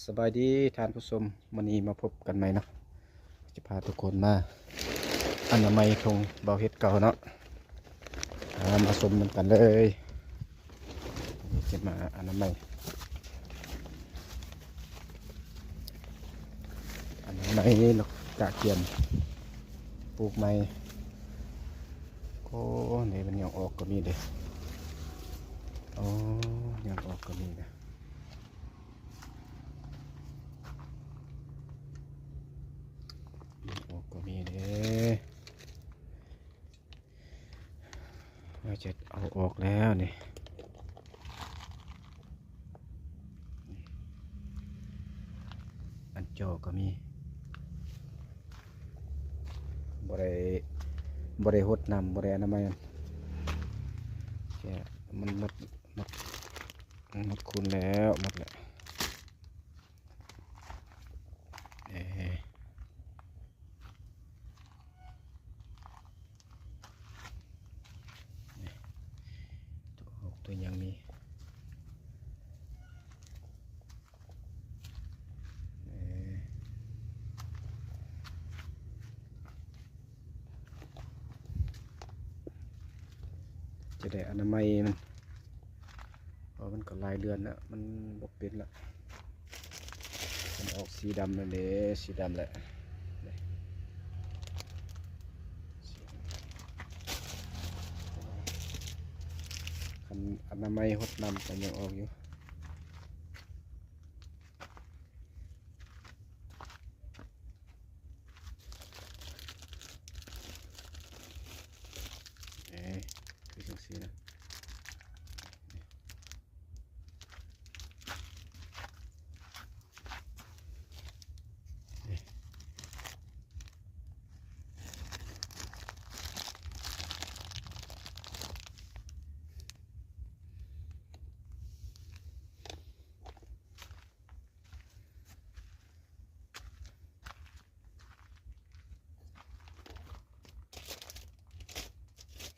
ສະບາຍດີທ່ານຜູ້ຊົມ, ມື້ນີ້ມາພົບກັນໃໝ່ເນາະ, ຈະພາທຸກຄົນມາອະນາໄມທົ່ງບ່າວເຮັດເກົ່າເນາະ. ອາ ມາຊົມນຳກັນເລີຍ, ຈະມາອະນາໄມ ອະນາໄມ ກະກຽມປູກໃໝ່. ໂອ້ ນີ້ມັນຍັງອອກກໍມີເດ້, ໂອ້ ຍັງອອກກໍມີເດ້. ອອກກໍມີເດ້, ວ່າຈະເອົາອອກແລ້ວນີ້. ອັນຈໍກໍມີ, ບໍ່ໄດ້ ບໍ່ໄດ້ຫົດນ້ຳ ບໍ່ໄດ້ອະນາໄມ ມັນໝົດ ໝົດ ໝົດຄຸນແລ້ວ ໝົດແລ້ວ. ເອີ ນີ້ ຕົວອອກຕົວຫຍັງມີ. ເອີ ຈະໄດ້ອະນາໄມມັນ, ເພາະມັນກໍຫຼາຍເດືອນແລ້ວ ມັນບໍ່ເປັນລະ. ມັນອອກສີດຳແລ້ວເດ້, ສີດຳແລ້ວ. ຄັນອະນາໄມຫົດນ້ຳກໍຍັງອອກຢູ່. ເອີ ຄືຈັ່ງຊີ້ນະ.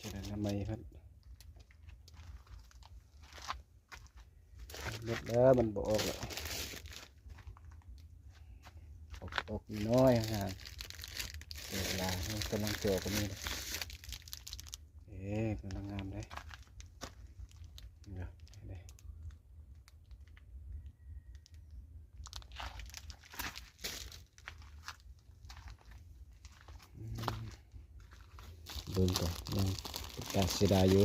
ຈະໄດ້ນຳໃໝ່ເພິ່ນ. ໝົດແລ້ວ ມັນບໍ່ອອກແລ້ວ, ອອກ ອອກນ້ອຍຫ່າງໆ. ເວລາເຮົາກຳລັງຈອກອັນນີ້ເດ້, ເອີ ກຳລັງງາມເດ້. ເດີ ເດ້. ອືມ ເບິ່ງກ່ອນ ຍັງເປັນຕາເສຍດາຍຢູ່.